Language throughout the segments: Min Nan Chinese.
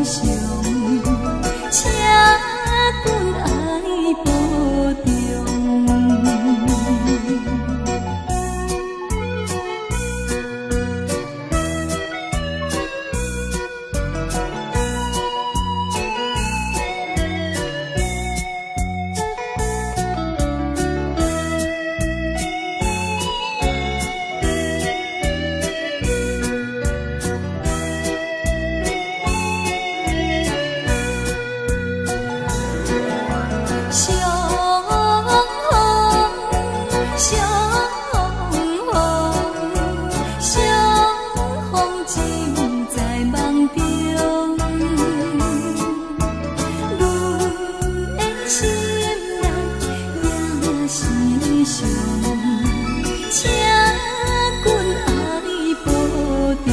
常，請君愛保重。相逢，相逢，相逢尽在夢中。阮的心內也是傷，請君愛保重。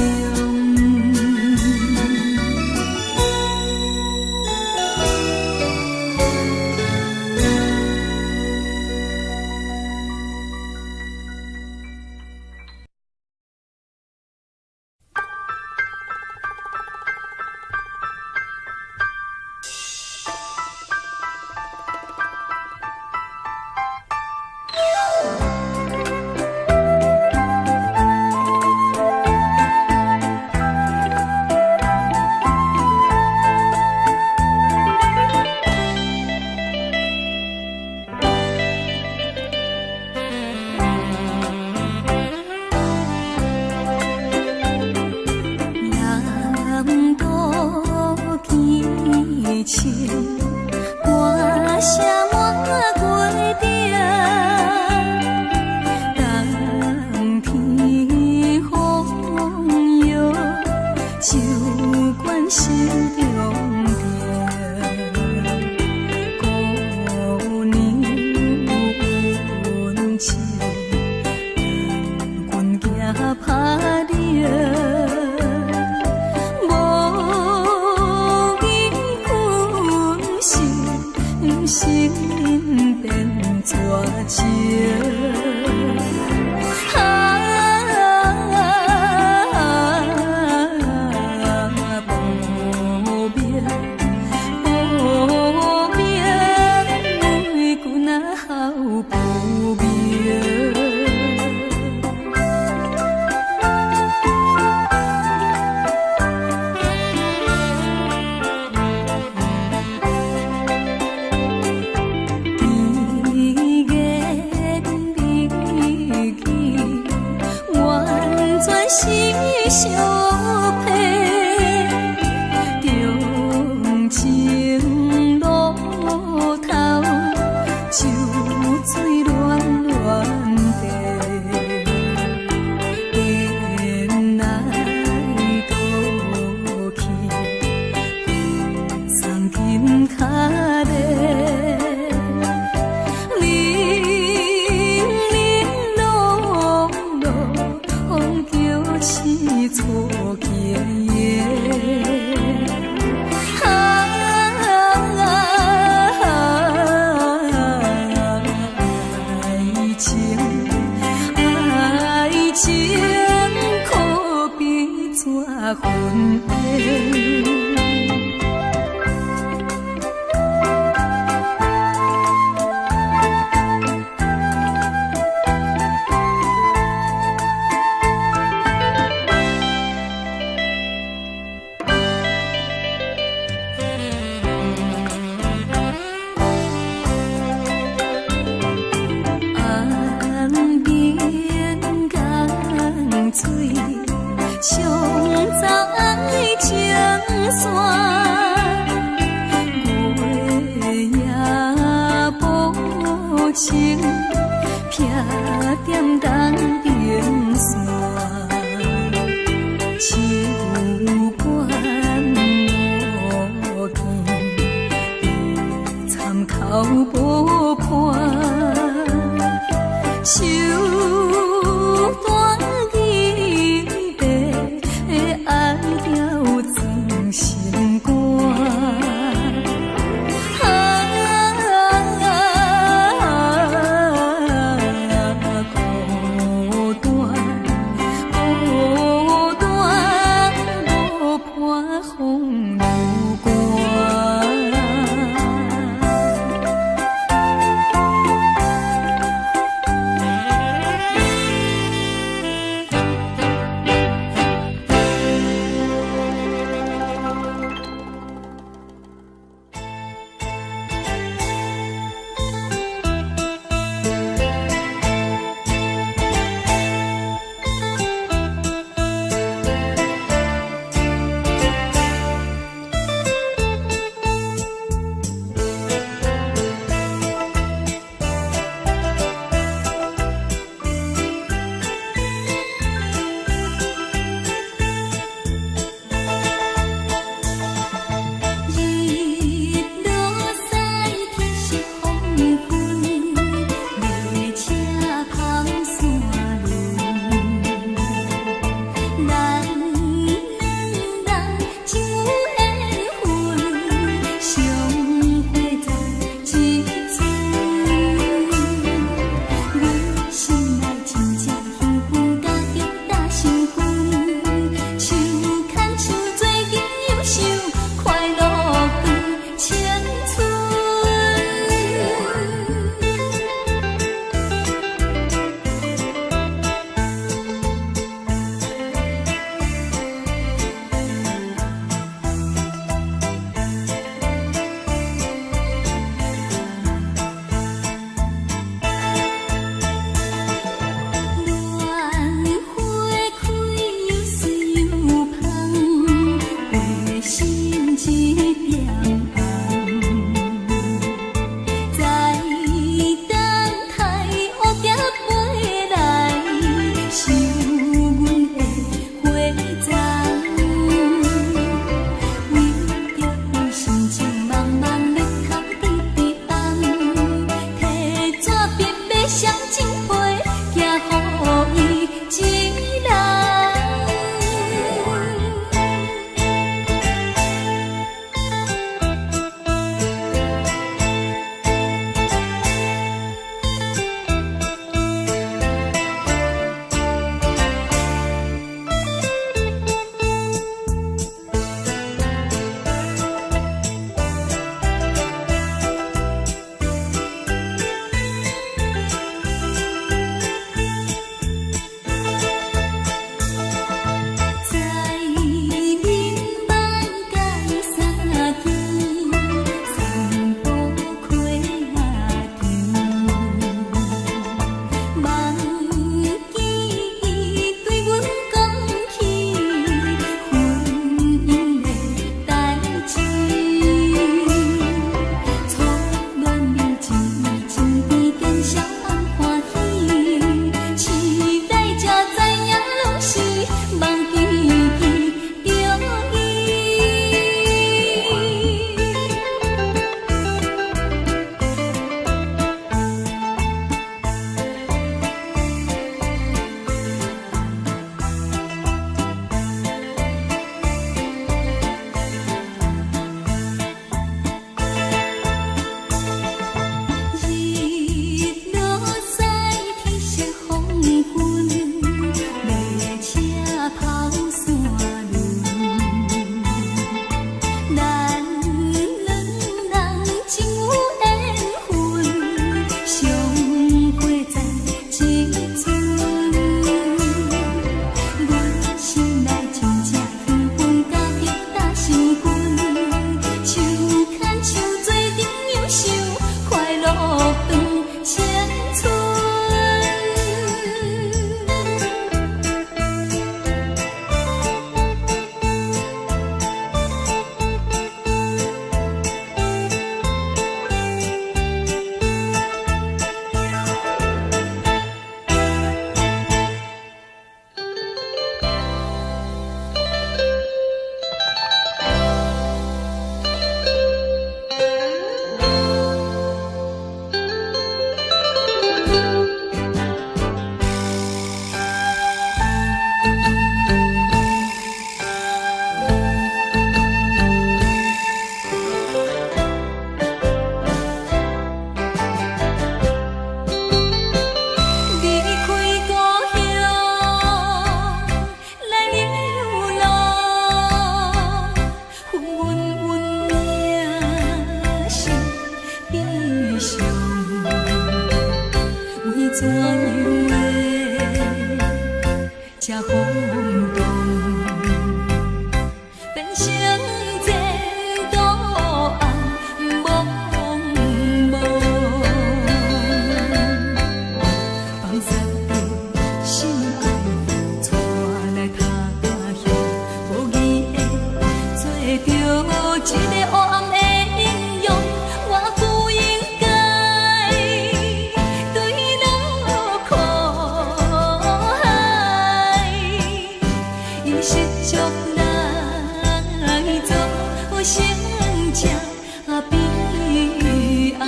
南渡寄情，歌聲滿月頂。冬天風雨，酒灌心中定。姑娘阮手，咱行拍冷。無見君心，心變絕情。啊，無明無明，為君啊好不明。甜言蜜語，完全是相騙。長情路頭，酒醉亂亂地，颠來倒去，送金跤咧。零零落落，叫凄楚结缘。啊，愛情，愛情可比紙雲煙。岸邊江水，沖走愛情線，月夜無情，避踮東平線，手牽無見，參口無伴。手段義地，愛了裝心肝。啊，姑悲哀。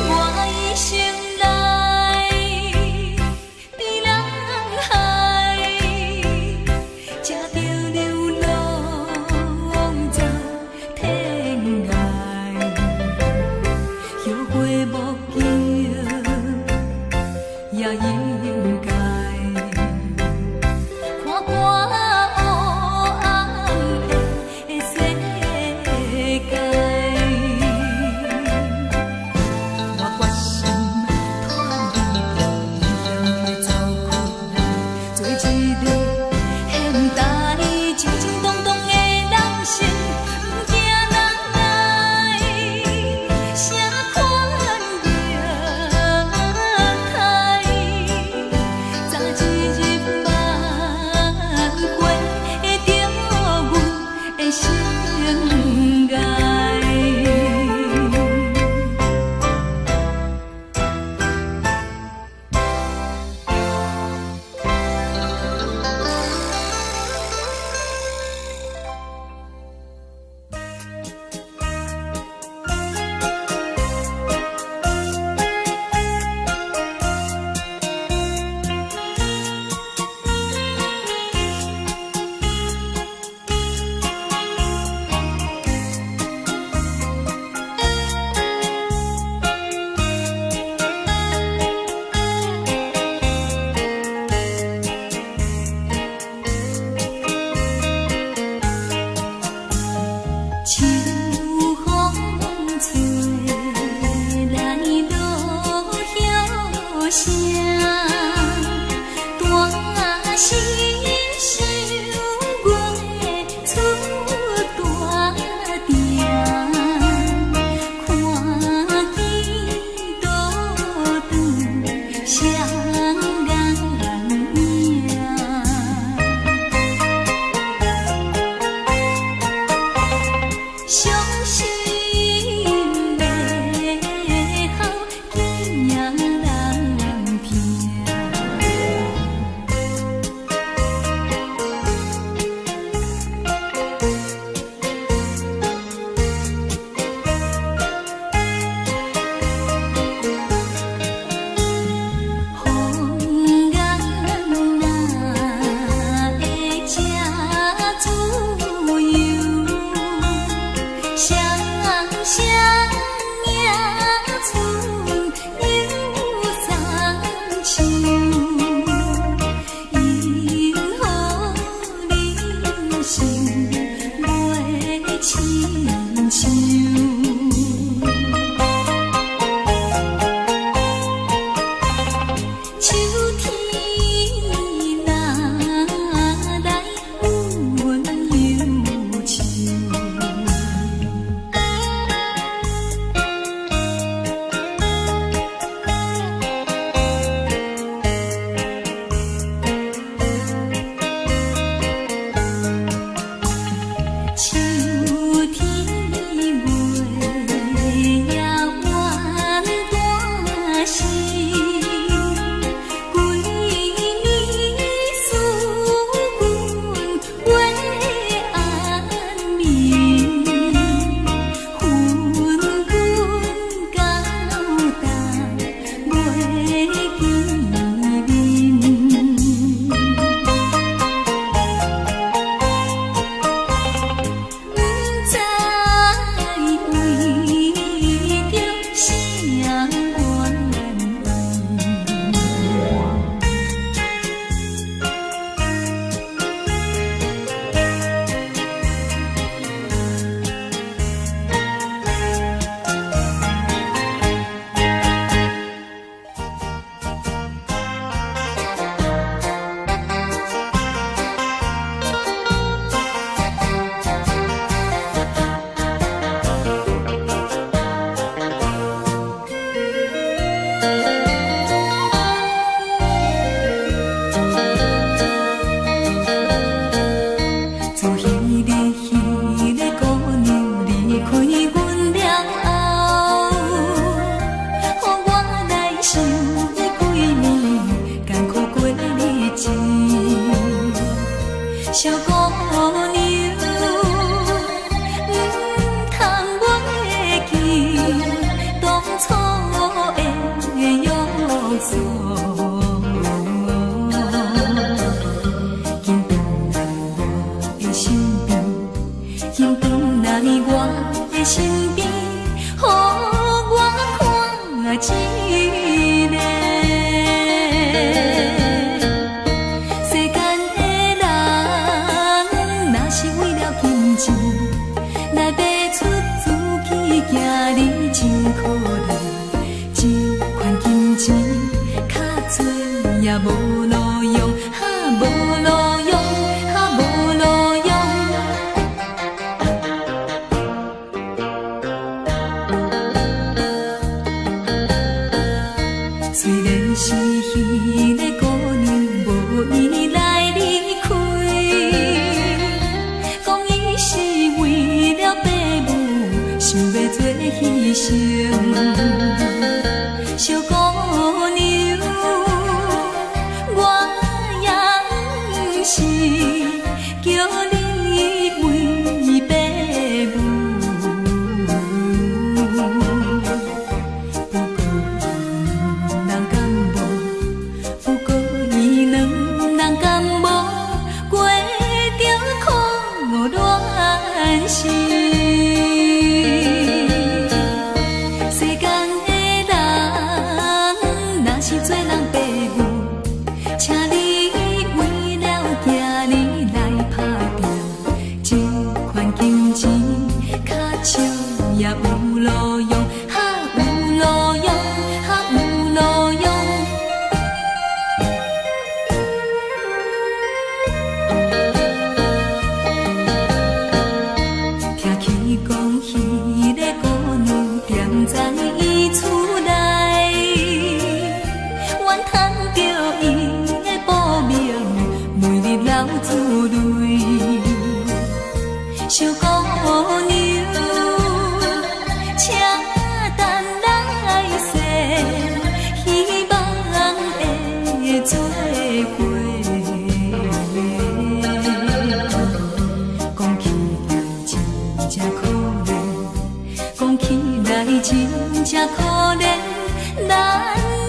我一生來佇人海，才著流浪走天涯，後悔莫及也應該。看看黑暗的世界。我決心脫離異鄉走開來，做一个現代靜靜動動的人生，毋驚人來啥款虐待，早一日挽回著阮的生涯。秋風吹來落葉聲，大聲想月出大鼎，看見倒轉雙眼影。傷心的哭，囝人疼。小姑娘，毋通袂記當初的約束。緊轉來我的身邊，緊轉來我的身邊，予我看一下。世間的人，若是為了金錢來賣出自己，囝兒真可憐。這款金錢較濟也無路用，哈無路用，哈無路用。雖然是彼个姑娘無意來離開，講伊是為了爸母，想欲做犧牲。小姑娘，我也毋是叫你為爸母。不過伊兩人敢無？不過伊兩人敢無過著苦戀心？世間的人，若是做人爸母，請你為了囝兒來打拼，這款金錢較少也有路用，哈有路用，哈有路用。聽起講，彼个姑娘踮在伊厝內，怨嘆著伊的薄命，每日流珠淚。小姑娘，請等來世，希望會做伙。講起來真正可憐，講起來真正可憐，咱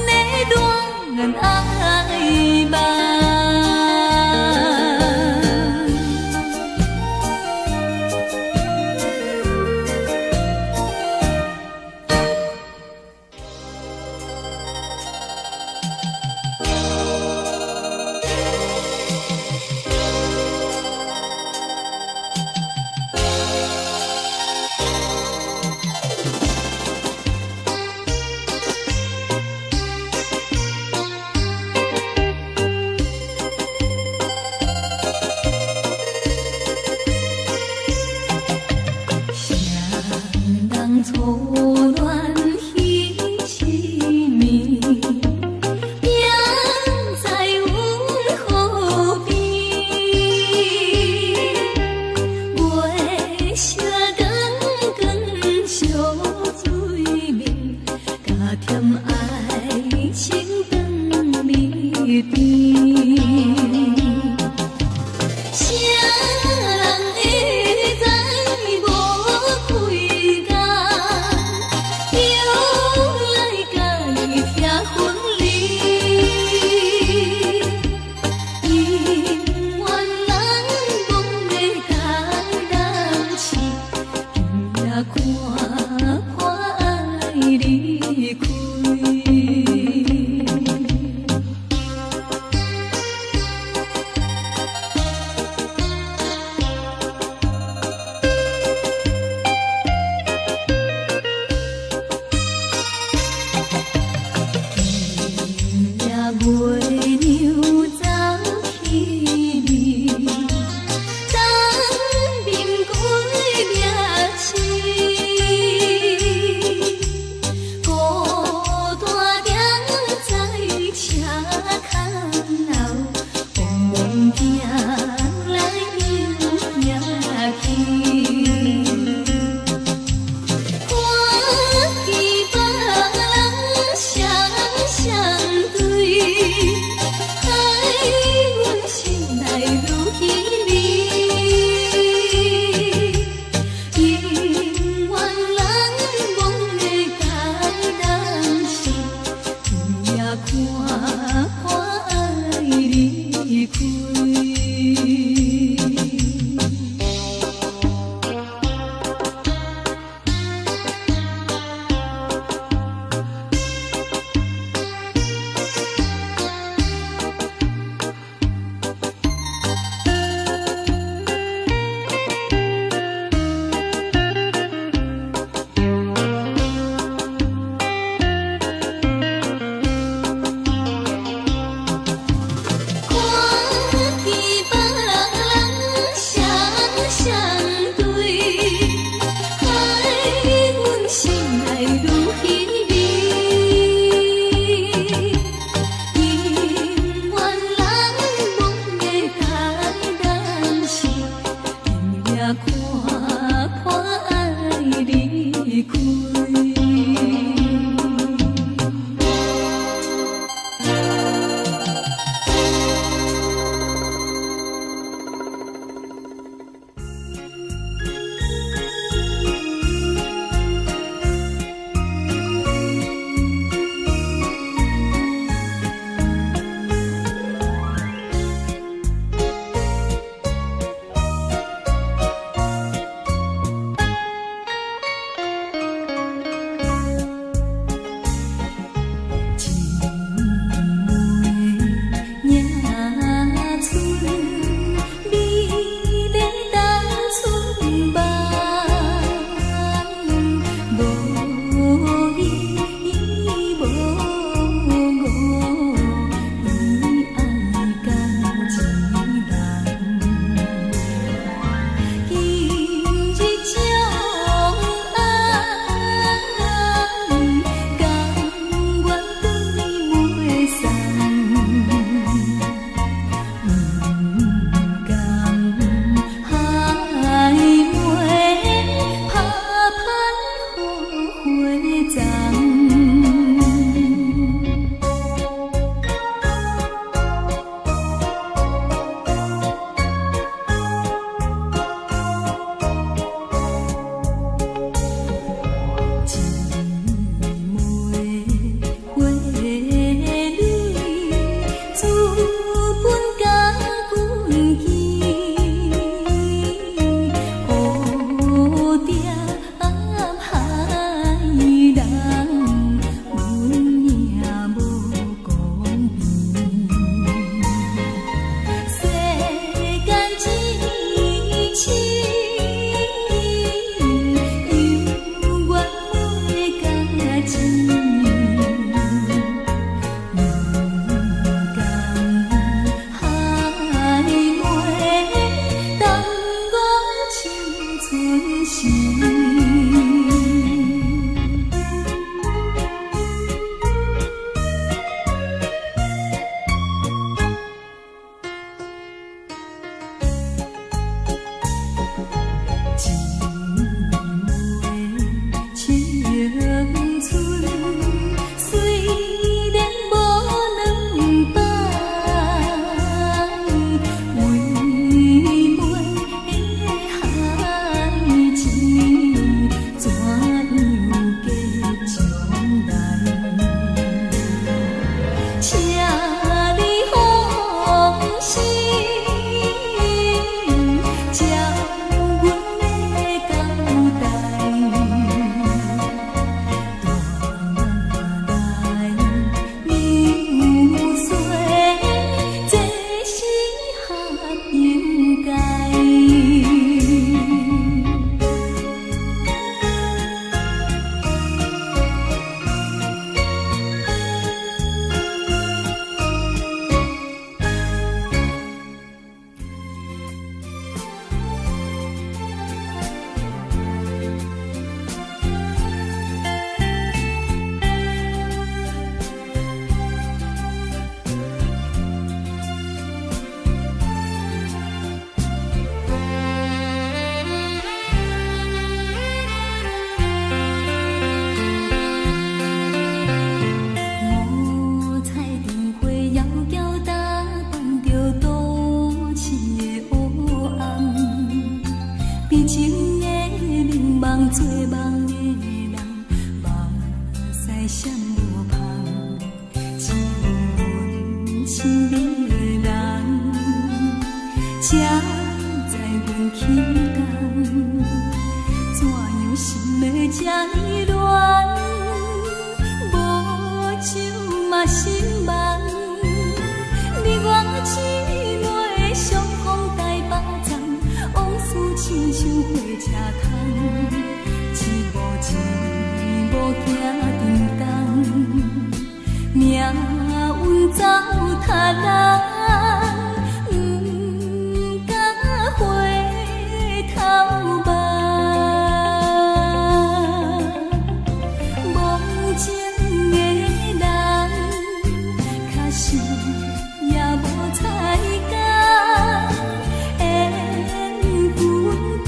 的戀愛夢。誰人初戀彼一暝，行在阮河邊，月色光光相對面，加添愛情長蜜甜。誰人會知無幾工，就來共伊拆分離？姻緣人講欲共人試，今夜看破愛離開。今夜月娘走起暝，東面歸命死，孤單踮在車窗後，往往行來又行去。看見別人雙雙對，害阮心內愈稀微。才知阮起動，怎樣心會這呢亂？無酒嘛心茫，你我姊妹相逢台北站，往事親像火車窗，一步一步行沉重，命運走他人，毋敢回頭望。無情的人，確實也無彩工，緣分不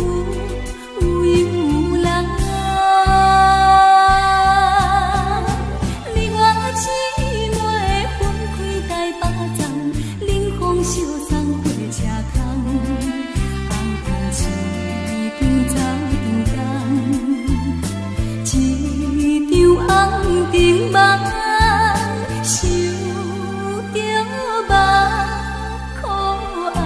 由人。你我姊妹分開台北站，冷風相送火車窗，紅燈一張走長工，一場紅燈夢，想著目眶紅。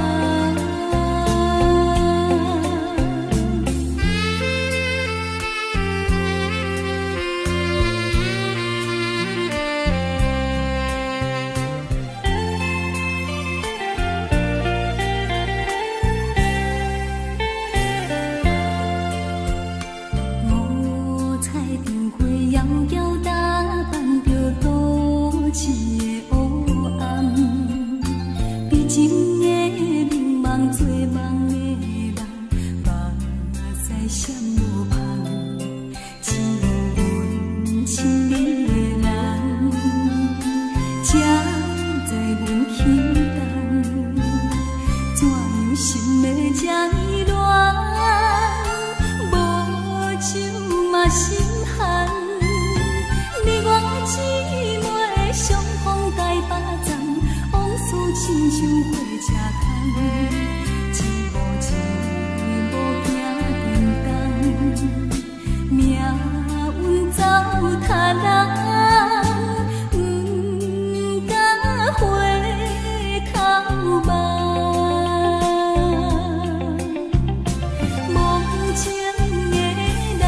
五彩燈火遙遙打扮著都市的烏暗，悲情的美夢做夢的人，目屎閃無芳，只因阮親你的人，才知阮起動，怎樣心會這呢亂？無酒嘛心寒，你我姊妹相逢台北站，往事親像火車窗，一步一步行沉重，命運走他人，毋敢回頭望。無情的人，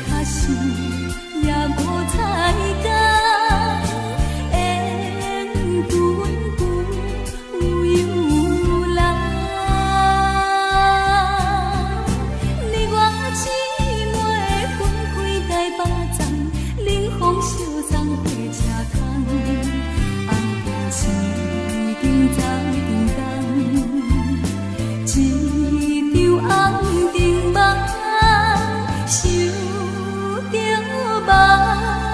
確實也無彩工，緣分不由人。你我姊妹分開台北站，冷風相送火車窗，紅燈一張走長工，一場紅燈夢，想著目眶紅。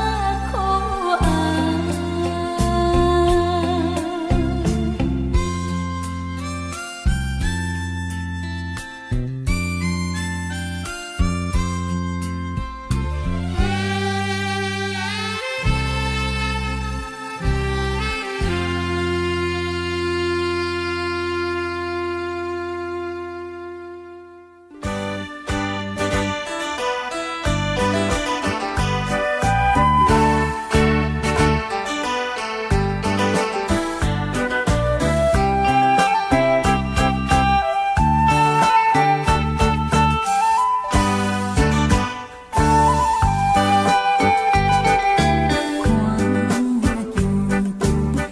看見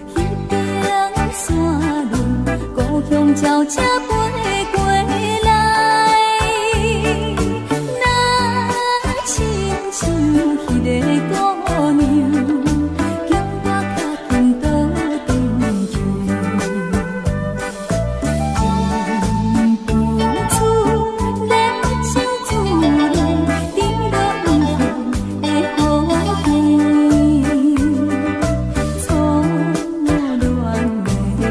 彼邊山崙，故鄉鳥才飛過來，若親像彼个姑娘，叫我較緊倒轉去。忍不住熱情自然，滴落遠的雨滴，初戀的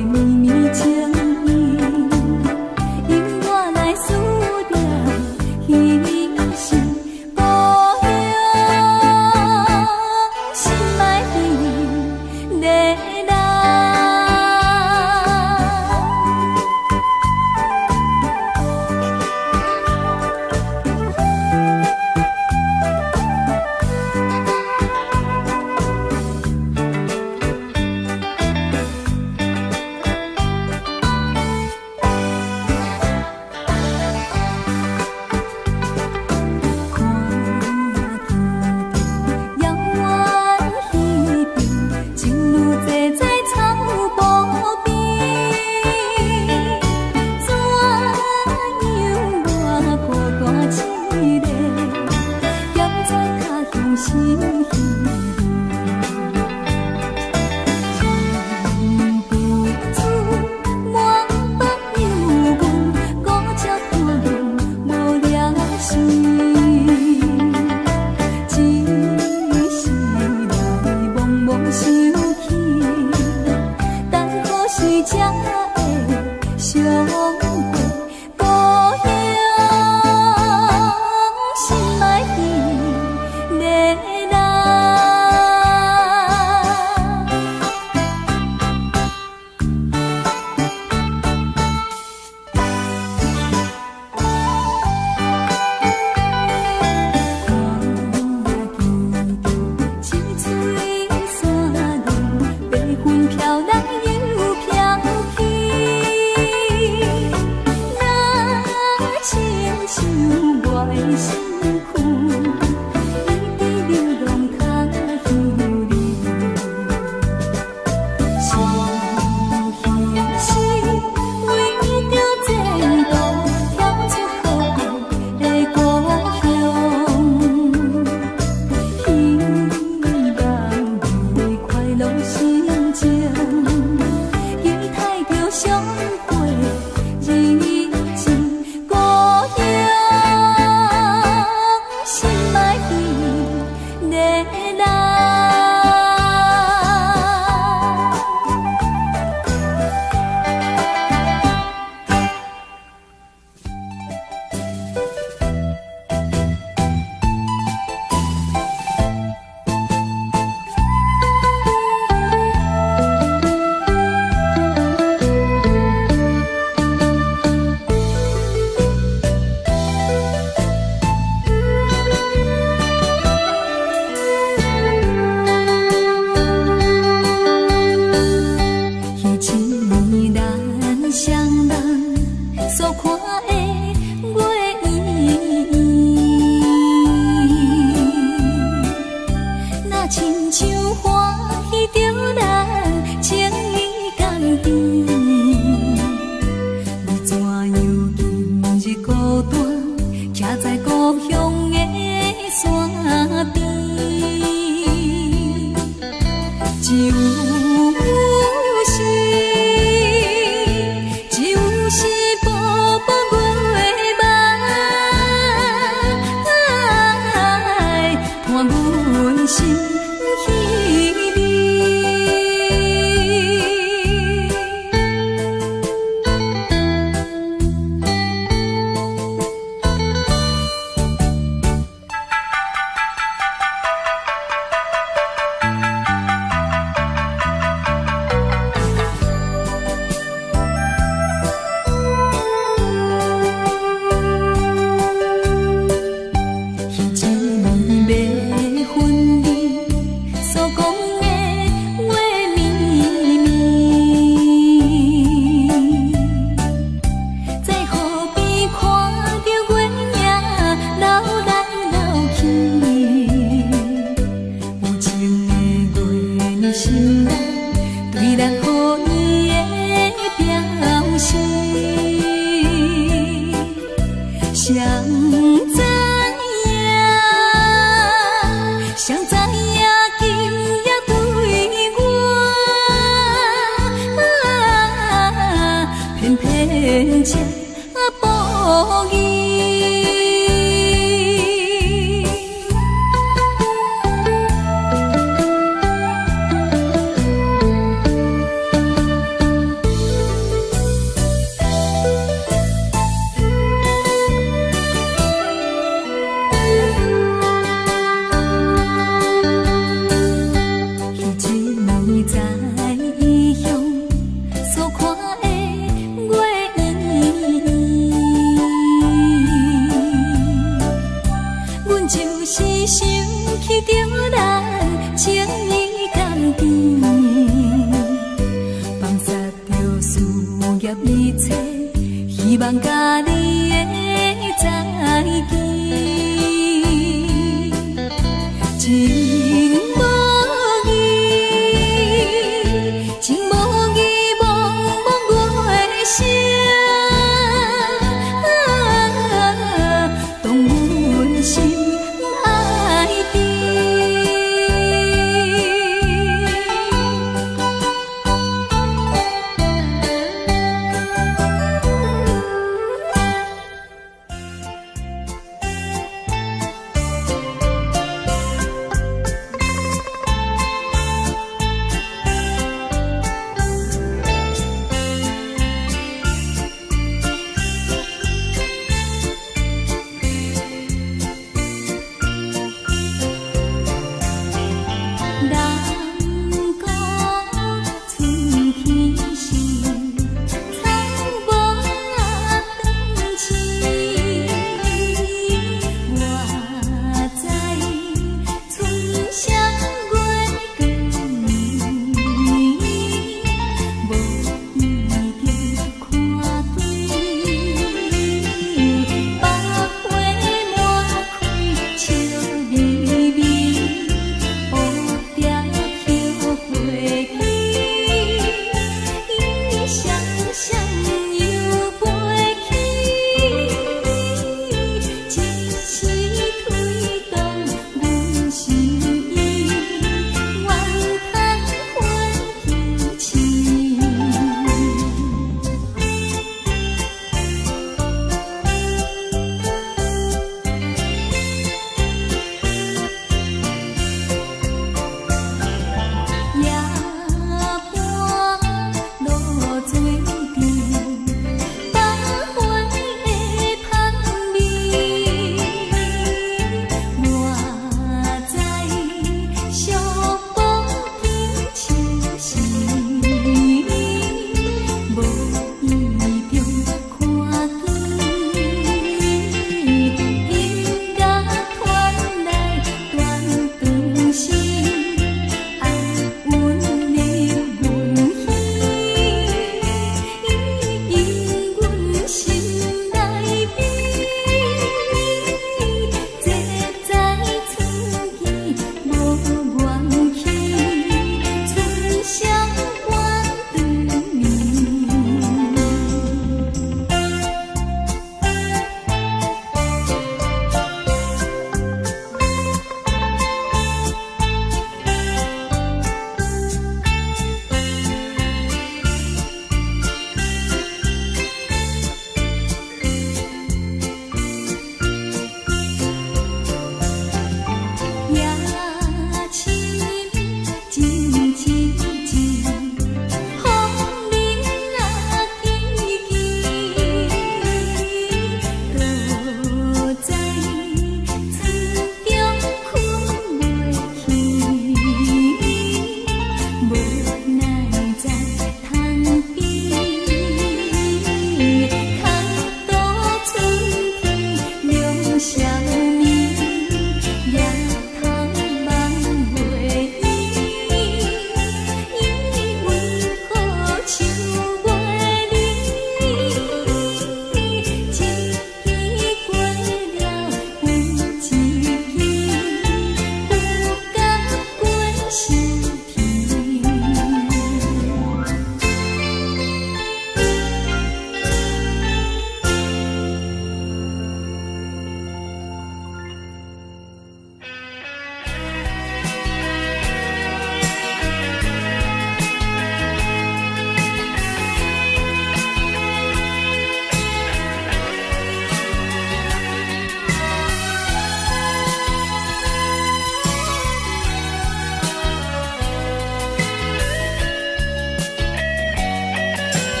綿綿情意，相過故鄉，心愛彼个人。看见一水山路，白云飘来又飘去，若亲像我的身躯，一直流浪他乡里。是彼时为著前途，跳出好的故乡。希望你快樂心情，期待著相會日子。故鄉，心愛彼个人。彼一暝咱雙人所看的月圓圓，若親像歡喜著咱情意甘甜。你怎樣今日孤單，徛在故鄉的山邊？只有是，只有是薄薄月霾，伴阮心稀微。彼一暝欲分離所講的話綿綿，在河邊看著月影流來流去，有情的月兒心內對咱好意的表示。誰知影，誰知影今夜對我，偏偏這無義。彼一暝在異鄉所看的月圓圓，阮就是想起著咱情意甘甜，放捒著事業一切，希望佮你的再見。情無義，情無義，茫茫月聲，動阮心愛甜。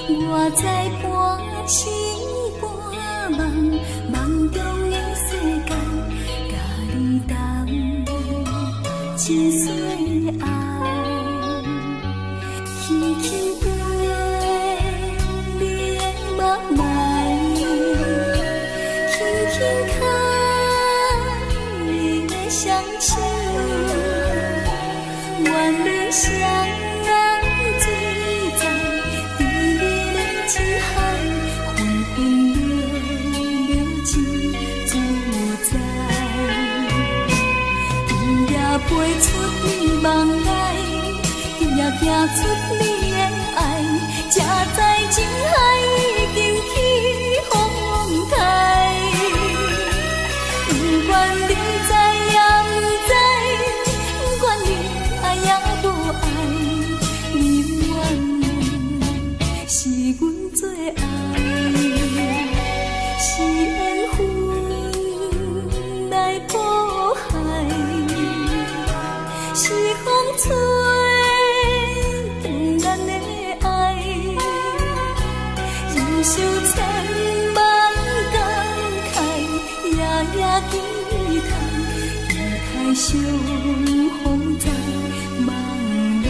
我知半醒半夢，夢中的世界，共你同一世愛。輕輕飛你的目內，輕輕牽你的雙手，願你雙人醉在甜蜜的情海，分分秒秒真自在。今夜飛出你夢內，今夜行出你的愛，才知情海已經起風台。不管你知抑毋知，不管你愛抑無愛，你永遠是阮最愛，是緣分來譜海，是風吹斷咱的愛，忍受千萬感慨，夜夜期待，期待相逢在夢內。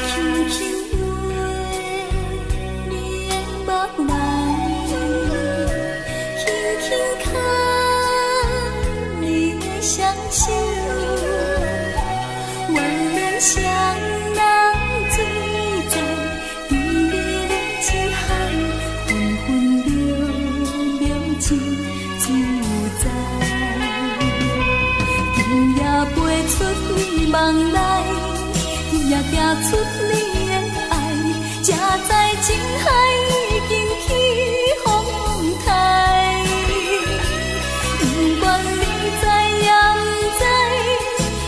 輕輕飛你的目內，輕輕牽你的雙手，願咱雙人醉在甜蜜的情海，分分秒秒真自在。今夜飛出你夢內，今夜行出你的愛，才知情海已經起風台。不管你知抑毋知，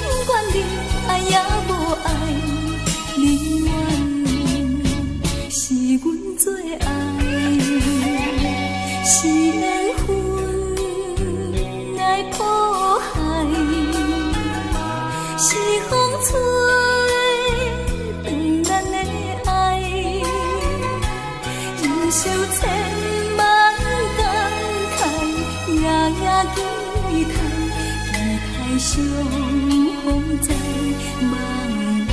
不管你愛抑無愛，你永遠是阮最愛，是緣分來譜海，是風吹斷咱的愛，忍受千萬感慨，夜夜期待，期待相逢在夢內。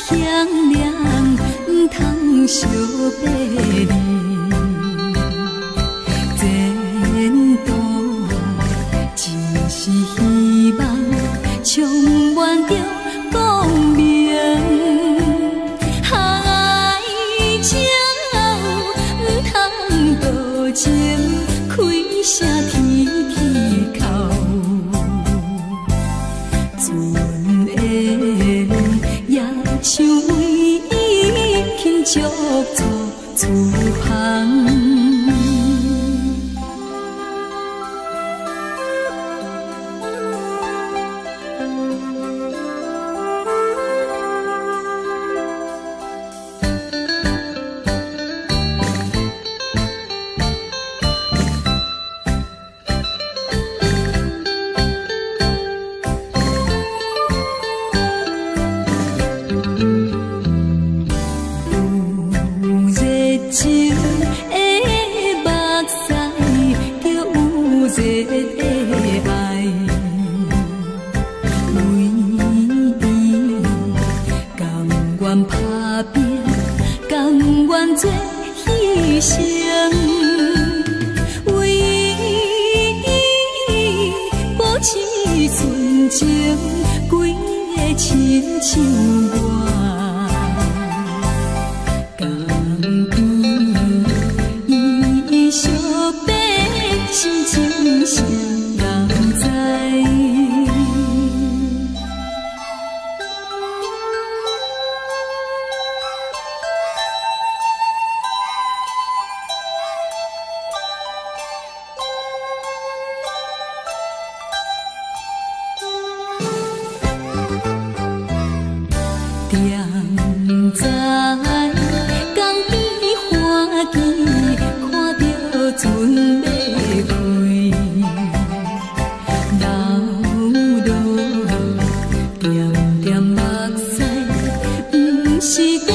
向涼，毋通相背離。前途真是希望，充滿著光明。海鳥毋通多情，開聲天天哭。船緣也像為伊輕足做厝旁。有熱情的目屎，就有熱的愛。為伊甘願打拼，甘願做犧牲。為伊保持純情，規个親像我。江邊伊相爬，心情誰人知？踮在江邊歡喜，看著船欲開，流落點點目屎，毋是在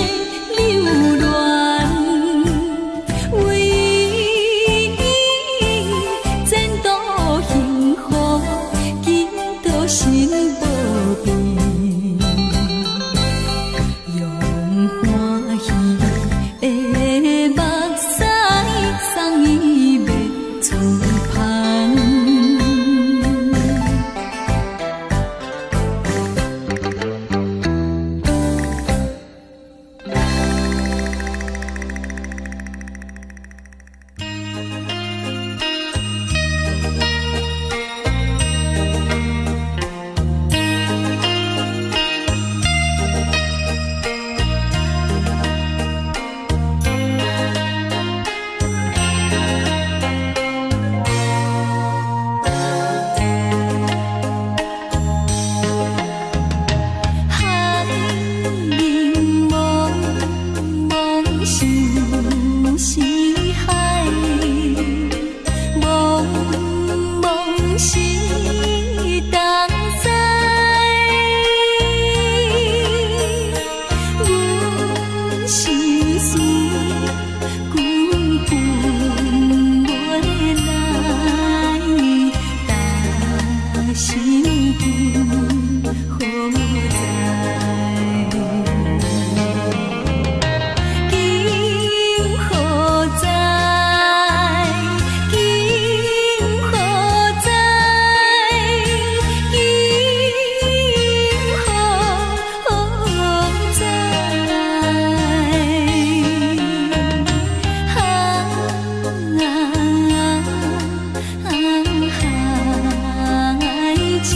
留戀。為伊前途幸福，祈禱心無變。用歡喜的目屎送伊欲出帆。海面茫茫想四海，茫茫是東西。阮心事久分袂來，但心境何在？今何在？今何在？今何在？啊海鸟提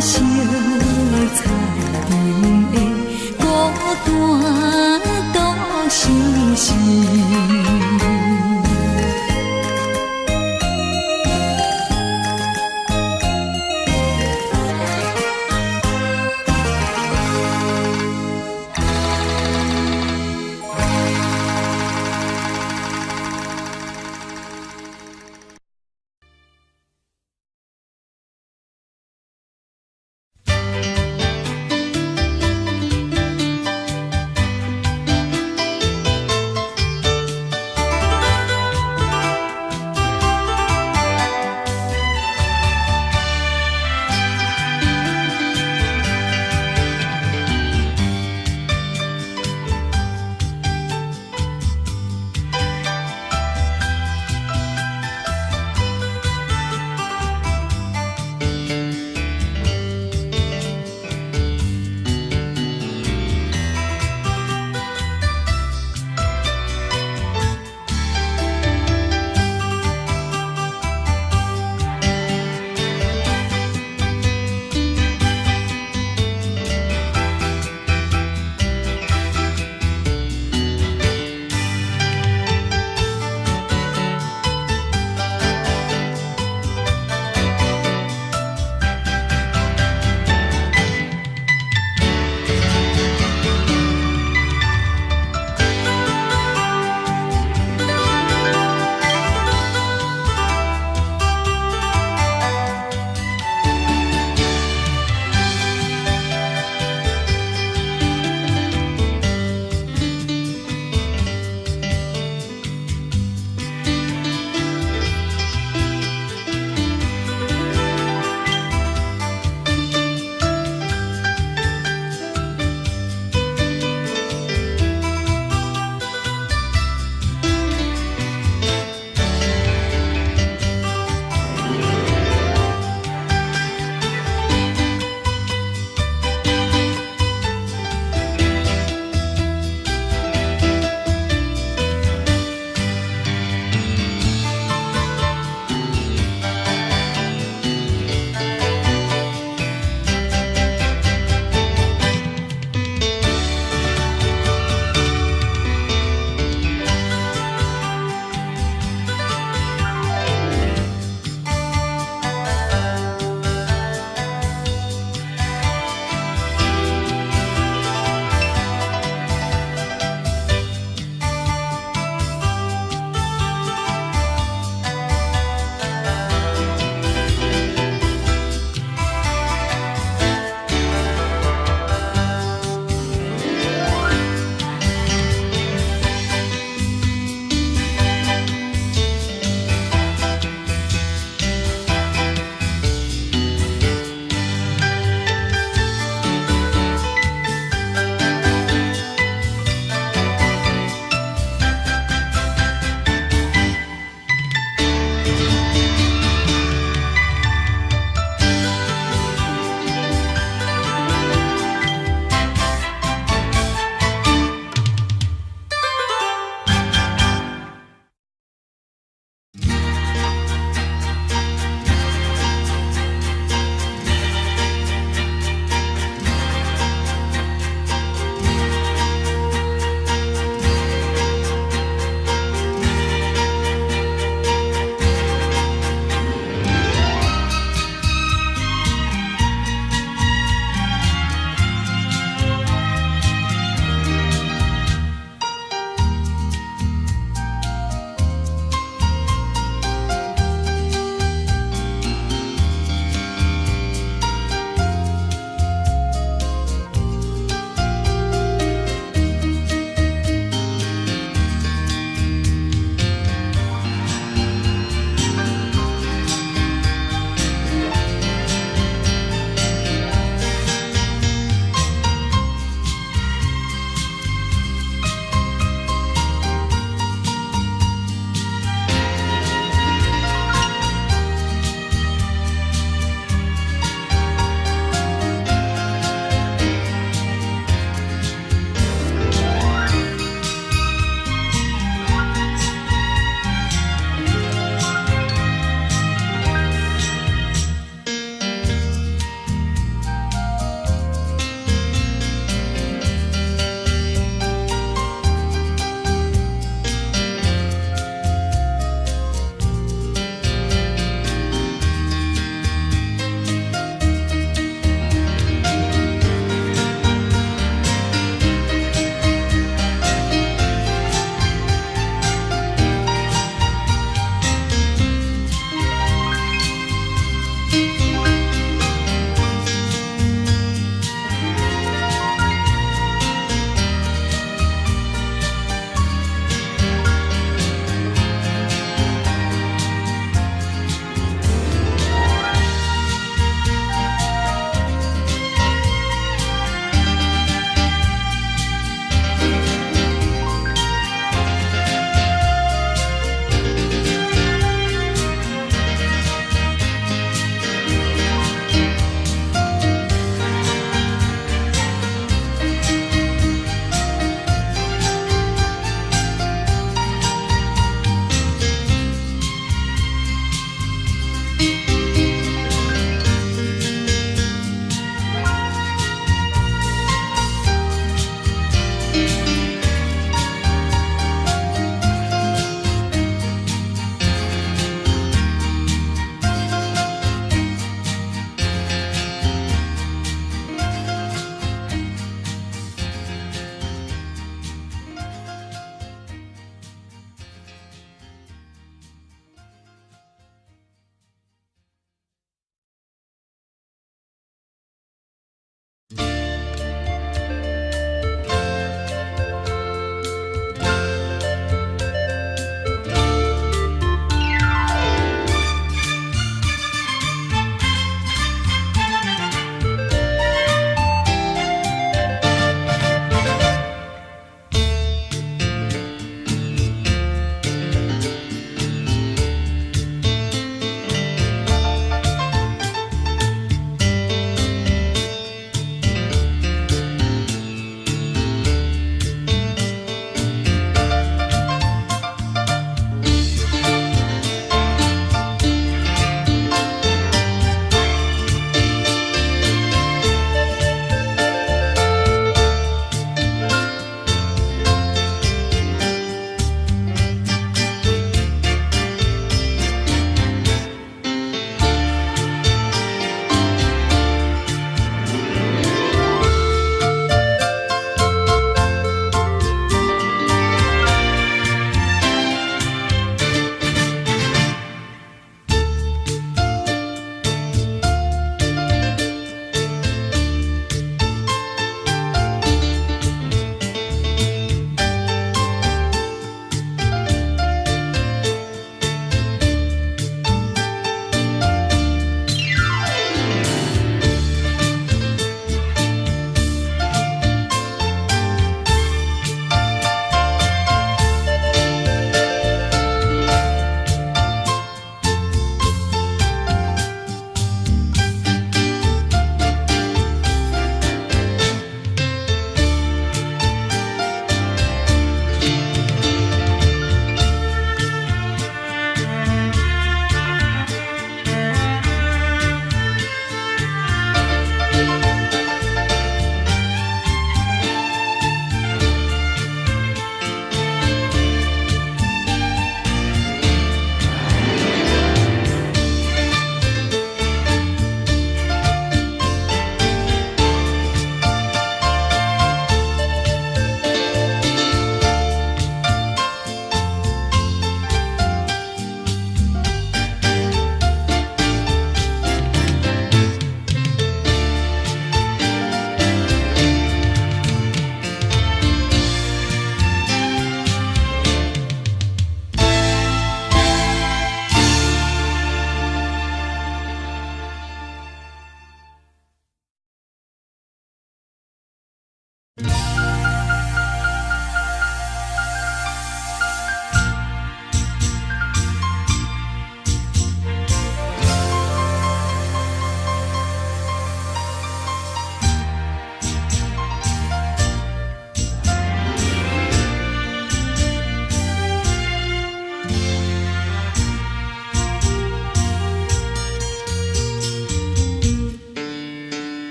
色彩灯的孤單都城市。